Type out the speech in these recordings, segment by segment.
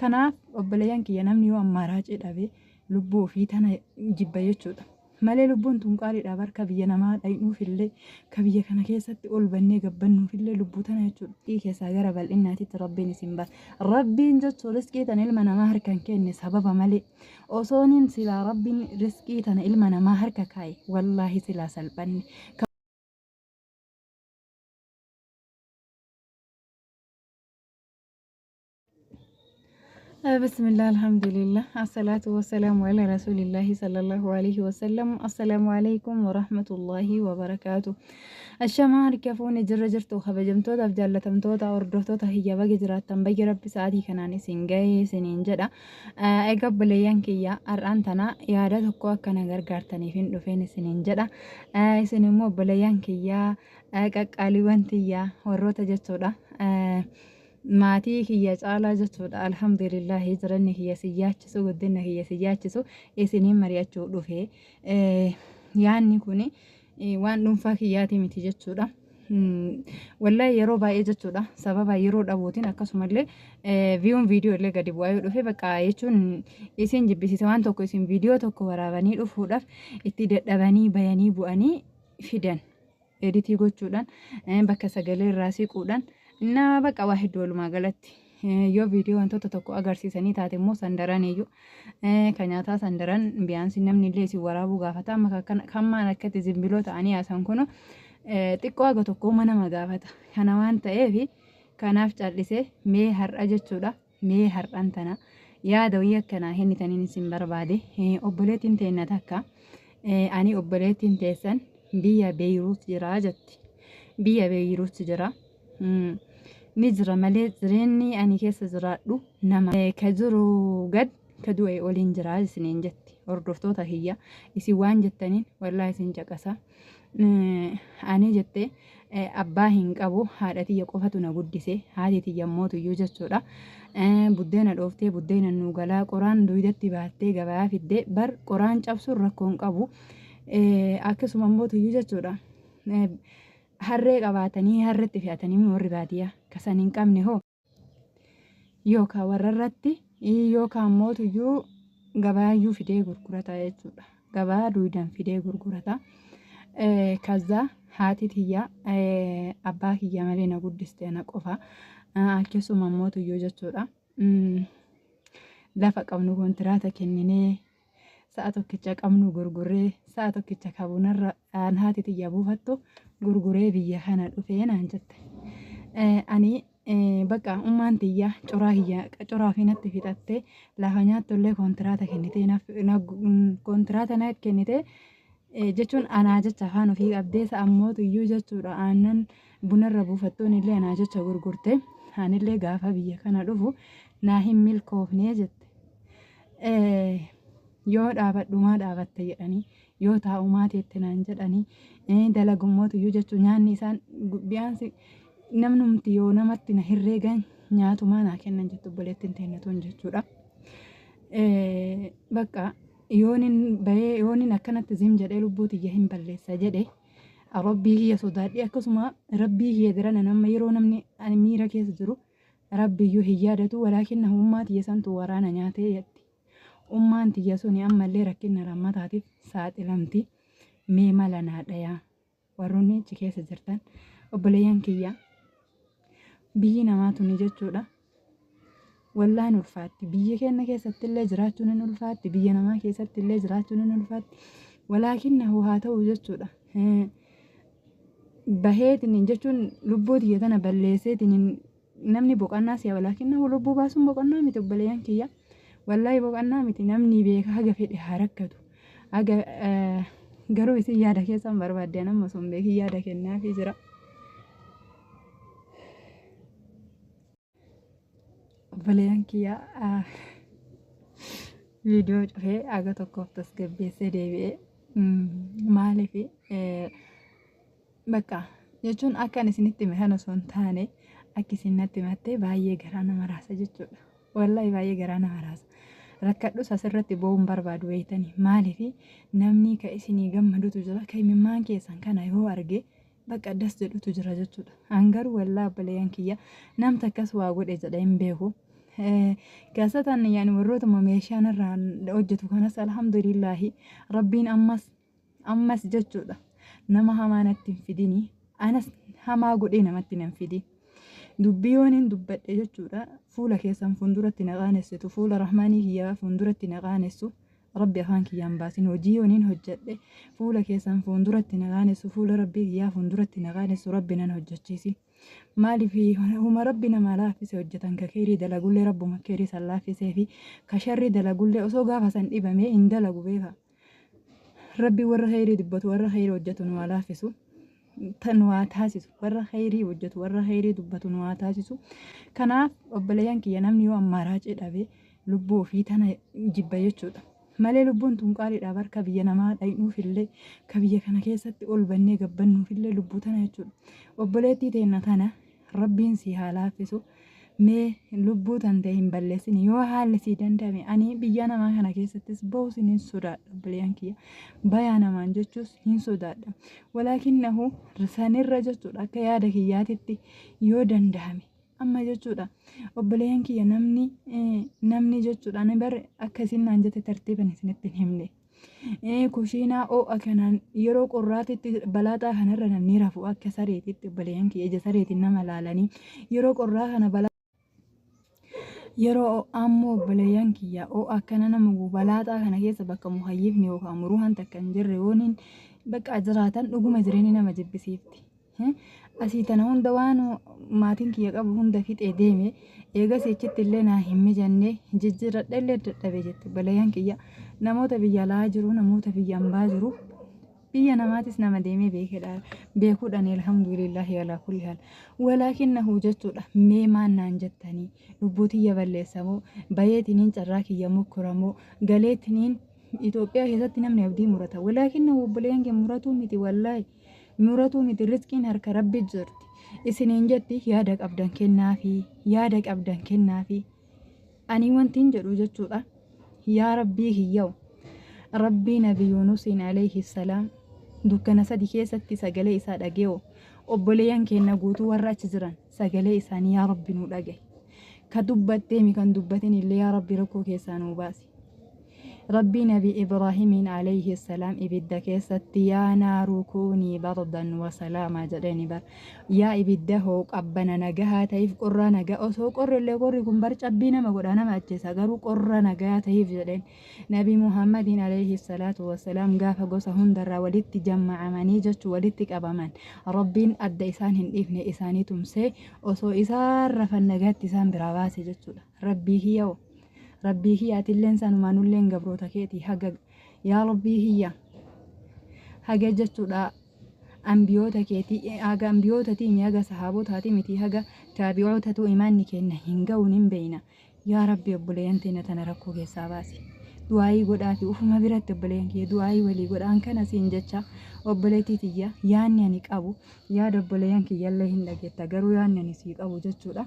Kanaaf obboleeyyan kiyya, namni yoo ammaaraacii dhabe lubbuu ofii tana jibba jechuudha. Malee lubbuun tun qaaliidha barka biyya namaa dhaynuufillee, ka biyya kana keessatti ol bannee gabbannuufillee lubbuu tana jechuudha. Xiqqii keessaa gara bal'innaatitti Rabbiin isin baasa. Rabbiin jechuun riskii tana ilma namaa harka hin kenne sababa malee. Osooniin silaa Rabbiin riskii tana ilma namaa harka kaa'e, wallaahi silaa salphanne. Bismillah, alhamdulillah, assalatu wassalamu ala rasulillahi sallallahu alaihi wasallam. Assalamu alaikum warahmatullahi wabarakatuh. Ashamaa, harka fuune, jirra jirtu kabajamtootaaf jaallatamtoota hordoftoota kiyya, baga jiraattan, bayya Rabbi sa'aatii kanaan isin ga'ee isiniin jedha. Egaa obboleeyyan kiyya, har'aan tana yaada tokko akka na gargaartaniif hin dhufeen isiniin jedha. Isin immoo obboleeyyan kiyya qaqqaaliiwwan tiyya warroota jechuudha. Maatii kiyya caalaa jechuudha, alhamdulillahi, jiranni kiyya si yaachisu, guddinna kiyya si yaachisu, isiniin mari'achuu dhufe. Yaanni kun waan dhuunfaa kiyyaati miti jechuudha. Wallahi yeroo baay'ee jechuudha, sababa yeroo dhabuutiin akkasumallee viyuun viidiyoo illee gadi bu'aa yoo dhufe, bakka jechuun isin jibbisiisa. Waan tokko isin viidiyoo tokko waraabanii dhufuudhaaf itti dadhabanii bayanii bu'anii fidan, editii gochuudhaan, bakka sagalee irraa siquudhaan, na bakka waa hedduu, walumaa galatti yoo viidiyoo wantoota tokko agarsiisanii taate immoo sandaran iyyuu kan nyaataa sandaran biyaansi namni illee isin waraabuu gaafata. Amma kan maan akkatti zimbiloo ta'anii haasan kunu xiqqoo haga tokko nama gaafata. Kana waan ta'eef kanaaf callisee mee har'a jechuudha, mee har'an tana yaada wayii akkanaa kennitaniin isin barbaade. Obboleettiin teenna takka, "Ani obboleettiin teessan biyya Beeyruut jira" jetti. Biyya Beeyruut jira. Ni jira malee jireenyi ani keessa jiraadhu nama ka jiru gad ka du'e oliin jira isiniin jetti. Hordoftoota kiyya, isin waan jettaniin wallaahi isin caqasa. Ani jette abbaa hin qabu, haadha tiyya qofatu na guddise, haati tiyya mootuyyuu jechuudha. Buddeena dhooftee buddeena nuu galaa, qoraan duydatti baattee gabaa fiddee bar qoraan cabsuun rakkoo hin qabu. Akkasuma mootuyyuu jechuudha. Harree qabaatanii harreetti fe'atanii warri baadiyyaa kasan hin qabne hoo, yookaan warra irratti yookaan mootuyyuu gabaayyuu fidee gurgurata jechuudha. Gabaa duudan fidee gurgurata. Kaza haati tiyya abbaa kiyya malee na guddiste ana qofa. Akkasuma mootuyyuu jechuudha. Lafa qabnu kontiraata kenninee, sa'a tokkicha qabnu gurgurree, sa'a tokkicha kabunarra aan haati tiyya buufattu gurguree biyya kana dhufee naan jette. Ani bakka ummaan tiyya coraa kiyya coraa fi natti fixattee, lafa nyaattullee kontiraata kennitee, kontiraata na kennitee jechuun anaa jecha afaan ofii qabdee, sa'a mootuyyuu jechuudha aannan bunarra buufattuun illee anaa jecha gurgurte, anillee gaafa biyya kana dhufu naa hin milkoofnee jette. Yoo dhaabadhumaa dhaabatte jedhanii, yoo taa'umaa teette naan jedhanii, dalagumootuyyuu jechuun nyaanni isaan biyaansi namnumti yoo namatti na herreegan nyaatumaa naa kennan jettu obboleettiin teennatuun jechuudha. Bakka yoonin bahee yoonin akkanatti zim jedhee lubbuu tiyya hin balleessa jedhe, Rabbii kiyya sodaadhee, akkasuma Rabbii kiyya dirana nama yeroo namni ani miira keessa jiru Rabbiyyuu hin yaadatu, walaakin ummaa tiyya santu waraana nyaatee jetti. Ummaan tiyya suni ammallee rakkina lammataatiif saaxilamti. Mee mala naa dhayaa. Warroonni achi keessa jirtan obboleeyyan kiyya, biyyi namaa tuni jechuudha. Wallaan ulfaatti. Biyya keenya keessatti illee jiraachuun hin ulfaatti. Biyya namaa keessatti illee jiraachuun hin ulfaatti. Walaakin haa ta'u jechuudha. Baheetiin jechuun lubbuu tiyya tana balleesseetiin namni boqonnaa si'a, walaakin lubbuu baasuun boqonnaa miti, obboleeyyan kiyya. Wallaahi boqonnaa miti. Namni beeka haga fedhe haa rakkatu. Haga garuu isin yaada keessan barbaadde, amma osoo hin beekin yaada kennaafii jira. Obboleeyyan kiyya, viidiyoo cufee haga tokkoof tasgabbeessee deebi'ee, maaliif bakka jechuun akka ani isinitti hime kana osoo hin taane akka isin natti himatte baay'ee garaa nama raasa jechuudha. Wallahi baay'ee garaa nama raasa. Rakkadhus asirratti boo'uun barbaadu beektanii, maaliif namni ka isinii gammadutu jira, ka imimmaan keessan kana yoo arge bakka das jedhutu jira jechuudha. An garuu wallaahi obboleeyyan kiyya, namta akkas waa godhe jedhee hin beeku. Gaasatan yaani warrootuma meeshaan irraan hojjetu kanas alhamdulillaahi, rabbiin ammas ammas jechuudha nama hamaa natti hin fidini, anas hamaa godhee namatti nan fidin. Dubbii yoon hin dubbadhe jechuudha fuula keessan fuulduratti na qaanessitu, fuula rahmaanii kiyyaa fuulduratti na qaanessu rabbi afaan kiyyaan baasin. Hojii yoon hin hojjedhe fuula keessan fuulduratti na qaanessu, fuula rabbii kiyyaa fuulduratti na qaanessu rabbi nan hojjechiisin. Maaliif? Huma rabbi nama laaffise hojjetan. Ka keerii dalagullee rabbuma keerii san laaffisee fi ka sharrii dalagullee osoo gaafa san dhibamee hin dalagu beeka. Rabbi warra kheyrii dubbatu, warra kheyrii hojjetu nu haa laaffisu, nu haa taasisu. Warra kheyrii hojjetu, warra kheyrii dubbatu nu haa taasisu. Kanaaf obboleeyyan kiyya, namni yoo ammaaraacii dhabe lubbuu ofii tana jibba jechuudha. Malee lubbuun tun qaaliidha barka biyya namaa dhaynuufillee, ka biyya kana keessatti ol bannee gabbannuufillee lubbuu tana jechuudha. Obboleettii teenna tana rabbiin si haa laaffisu. Mee lubbuu tan ta'e hin balleessini yoo haalli sii danda'ame. Ani biyya namaa kana keessattis bahus hin sodaadha, obboleeyyan kiyya. Bayaa namaan jechuus hin sodaadha. Walaakinnahu sanirra jechuudha akka yaada kiyyaatitti yoo danda'ame amma jechuudha, obboleeyyan kiyya, namni jechuudha ani bar akka isin naan jette tartiiban isinitti hin himne. Kushiinaa ho'a kanaan yeroo qorraatitti balaaxaa kanarra namni rafu akka sareetitti, obboleeyyan kiyya, ija sareetiin nama laalanii yeroo qorraa kana balaa, yeroo ho'aa ammoo, obboleeyyan kiyya, ho'a akkana nama gubu balaaxaa kana keessa bakka muhayyifni yookaan muruhaan takka hin jirre yooniin bakka jiraatan dhuguma jireenyi nama jibbisiifti. Asii tana hunda waan maatiin kiyya qabu hunda fixee deeme, eegas achitti illee naa hin mijanne, jijjiirradhe illee dadhabe jette. Obboleeyyan kiyya, namoota biyya alaa jiru, namoota biyya ambaa jiru, biyya namaatis nama deemee beekedha beekuudhaan, alhamdulillahi alaa kulli haal. Walaakinnahu jechuudha, mee maan naan jettanii? Lubbuu tiyya balleessamoo, bayeetiniin carraa kiyya mokkuramoo, galeetiniin Itoophiyaa keessatti namni abdii murata? Walaakinnahu obboleeyyan kiyya, muratuu miti, wallaahi muratuu miti. Rizqiin harka rabbi jirti isiniin jetti. Yaada qabdan kennaafi, yaada qabdan kennaafi. Ani wantiin jedhu jechuudha, yaa rabbii kiyyaw, rabbii nabi Yuunusiin alayhi salaam dukkana 3 keessatti sagalee isaa dhagee'o, obboleeyyan keenya guutuu warra achi jiran sagalee isaanii yaa rabbi nuu dhagaye, ka dubbatteemi kan dubbatin illee yaa rabbi rakkoo keessaa nuu baasi. Rabbii nabi Ibraahimiin alayhi salaam ibidda keessatti "Yaa naaru kuunii bardan wa salaamaa" jedheeni bar. Yaa ibidda hoo, qabbana nagahaa ta'if, qorraa nagaa, osoo qorri illee, qorri kun bar cabbii nama godha, nama ajjeesa, garuu qorra nagaa ta'if jedheen. Nabi Muhammadiin alayhi salaatu wasalaam gaafa gosa hundarraa walitti jamma'amanii jechuu walitti qabaman, rabbiin adda isaan hin dhiifne, isaanii tumsee osoo isaan rafan nagaatti isaan biraa baase jechuudha. Rabbii kiyya, rabbii kiyya, atilleen sanumaa, nulleen gabroota keetii. Haga yaa rabbii kiyya, haga jechuudha ambiyoota keetii, haga ambiyootatii, haga sahaabotaati miti, haga taabi'ootatu imaanni kenna hin ga'uun hin beeyna. Yaa rabbi, obboleeyyan teenya tana rakkoo keessaa baasi. Du'aayii godhaafi ufuma biratti, obboleeyyan kiyya, du'aayii walii godhaan. Kana siin jecha, obboleettii tiyya, yaanni ani qabu yaada obboleeyyan kiyyallee hin dhageetta, garuu yaanni ani sii qabu jechuudha,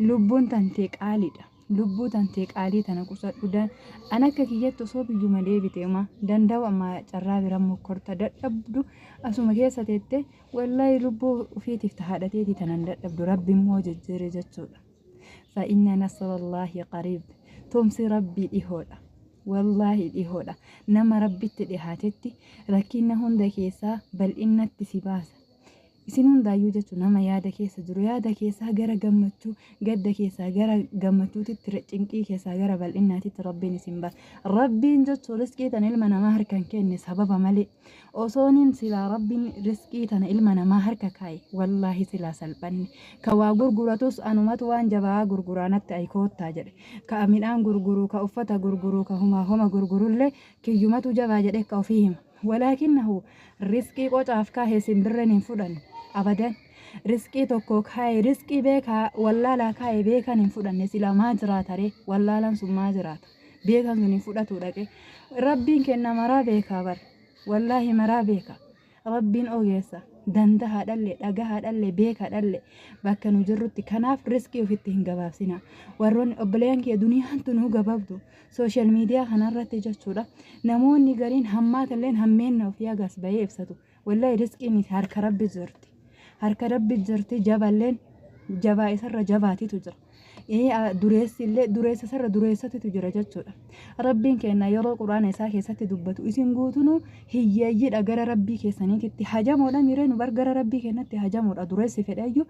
lubbuun tantee qaaliidha. Lubbuu tantee qaalii tana qusadhu. An akka kiyyatti osoo biyyuma deebite uma danda'u, amma carraa bira mokkorta dadhabdu asuma keessa teette, wallaahi lubbuu ufiitiif ta haadhateetii tanan dadhabdu rabbi immoo jijjiire jechuudha. Fa inna nasrallaahi qariib, tumsi rabbii dhihoodha. Wallaahi dhihoodha. Nama rabbitti dhihaatetti rakkina hunda keessaa bal'innatti si baasa. Isin hundaayyuu jechuun nama yaada keessa jiru yaada keessaa gara gammachuu, gadda keessaa gara gammachuutitti, cinqii keessaa gara bal'innaatitti rabbiin isin baasa. Rabbiin jechuun riskii tana ilma namaa harka hin kenne sababa malee. Osooniin silaa rabbiin riskii tana ilma namaa harka kaa'e, wallaahi silaa salphanne. Ka waa gurguratus anumatu waan jabaa gurguraa natti ayi koottaa jedhe. Ka midhaan gurguru, ka uffata gurguru, ka humaa homa gurgurullee kiyyumatu jabaa jedhe ka ofii hima. Walaakinnahu riskii qocaaf kaahe simbirren hin fudhanne abadan. Riskii tokko kaahe, riskii beekaa wallaalaa kaahe beekan hin fudhanne. Sila maa jiraata ree? Wallaalaan sun maa jiraata? Beekan sun hin fudhatu dhaqe. Rabbiin kenna maraa beekaa bar, wallaahi maraa beeka. Rabbiin ogeessa dandahaa dhalle, dhagahaa dhalle, beekaa dhalle bakka nu jirrutti. Kanaaf riskii ofitti hin gabaabsina, warroonni obboleeyyan kiyya. Duniyaan tunuu gabaabdu. Social media kanarratti jechuudha namoonni gariin hammaatalleen hammeenna ofii hagas bahee ibsatu. Wallahi riskiin harka rabbi jirti, harka rabbi jirti. Jaballeen jabaa isarra jabaatitu jira. Dureessi illee dureessa sarra dureessatutu jira jechuudha. Rabbiin keenya yeroo Quraana isaa keessatti dubbatu isin guutunuu hiyyeeyyiidha, gara Rabbii keessaniititti hajamoodha. Miree nu bar gara Rabbii keenyatti hajamoodha. Dureessi fedheeyyuu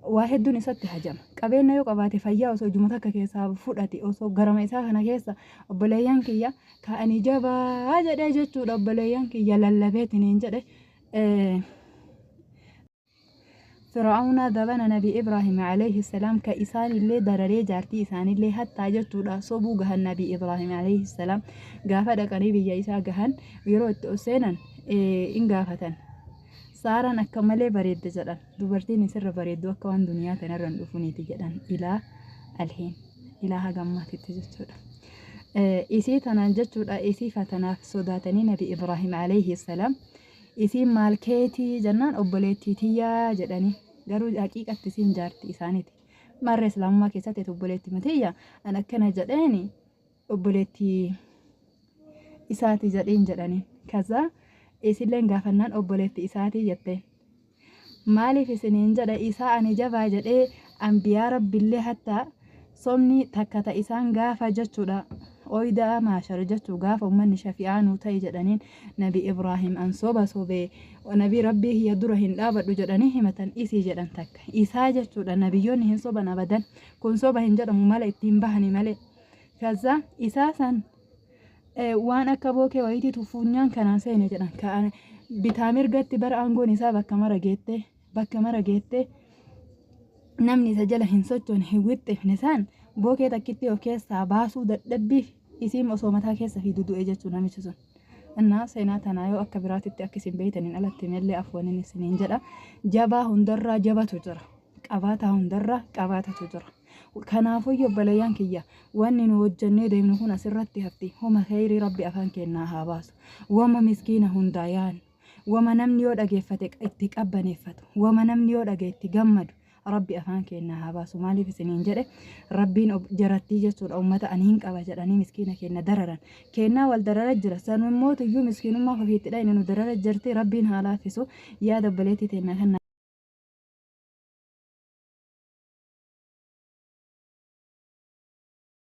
waa hedduun isatti hajama. Qabeenya yoo qabaate, fayyaa osoo ijuma takka keessaa fudhate, osoo garama isaa kana keessa, obboleeyyan kiyya, ka'anii jabaa jedhee jechuudha, obboleeyyan kiyya, lallabeetiniin jedhe. Fir'aawna dabana Nabi Ibraahim alayhi salaam ka isaanillee dararee, jaartii isaanillee hattaa jechuudha sobuu gahan. Nabi Ibraahim alayhi salaam gaafa dhaqanii biyya isaa gahan, yeroo itti ol seenan in gaafatan. Saaraan akka malee bareedde jedhan. Dubartiin isirra bareeddu akka waan duniyaa kanarra hin dhufuniiti jedhan, ilaa alhiin, ilaa hagammaatitti jechuudha. Isii tanaan jechuudha, isii fatanaaf sodaatanii Nabi Ibraahim alayhi salaam isiin maal keetii jennaan, obboleettii tiyyaa jedhanii, garuu haqiiqatti isiin jaartii isaaniiti. Marra islaamummaa keessatti obboleettii matiyya an akkana jedheeni, obboleettii isaati jedhiin jedhaniin. Kaza isilleen gaafannaan obboleettii isaatii jetteen. Maaliif isiniin jedha, isaa ani jabaa jedhee anbiyaa Rabbillee hattaa somni takka ta isaan gaafa jechuudha oydaa maashar jechuu, gaafa ummanni shafi'aa nuu ta'e jedhaniin, Nabi Ibraahim an soba sobee nabi Rabbii kiyya dura hin dhaabadhu jedhanii himatan, isii jedhan takka isaa jechuudha. Nabiyyoonni hin soban abadan. Kun soba hin jedhamu, mala ittiin bahani malee. Kaza isaa san waan akka bookee wayiitiitu funyaan kanaan seene jedhan. Ka bitaa mirgatti bara aangoon isaa bakka mara geette, bakka mara geette, namni isa jala hin sochoone, hin wixxifne san bookee takkitti of keessaa baasuu dadhabbiif isiin osoo mataa keessa fiidu du'e jechuu namichi sun. Innaa seenaa tanaa yoo akka biraatitti akka isin beeytaniin alatti mellee afwaniin isiniin jedha. Jabaa hundarraa jabatu jira. Qabaataa hundarraa qabaatatu jira. Kanaafuu obboleeyyan kiyya, wanni nu hojjannee deemnu kun asirratti hafti. Homa kheyrii Rabbi afaan kennaa haa baasu. Wama miskiina hundaa yaanu. Wama namni yoo dhageeffate itti qabbaneeffatu. Wama namni yoo dhagaye itti gammadu. Rabbi afaan kennaa haa baasu. Maaliif isiniin jedhe, Rabbiin jarattii jechuudha ummata ani hin qaba jedhanii miskiina kenna dararan. Kennaa wal darara jira. Sanummoo tuyyuu miskiinummaa ofiitti dhayne nu darara jirti. Rabbiin haa laaffisu. Yaada obboleettii teennaa kana.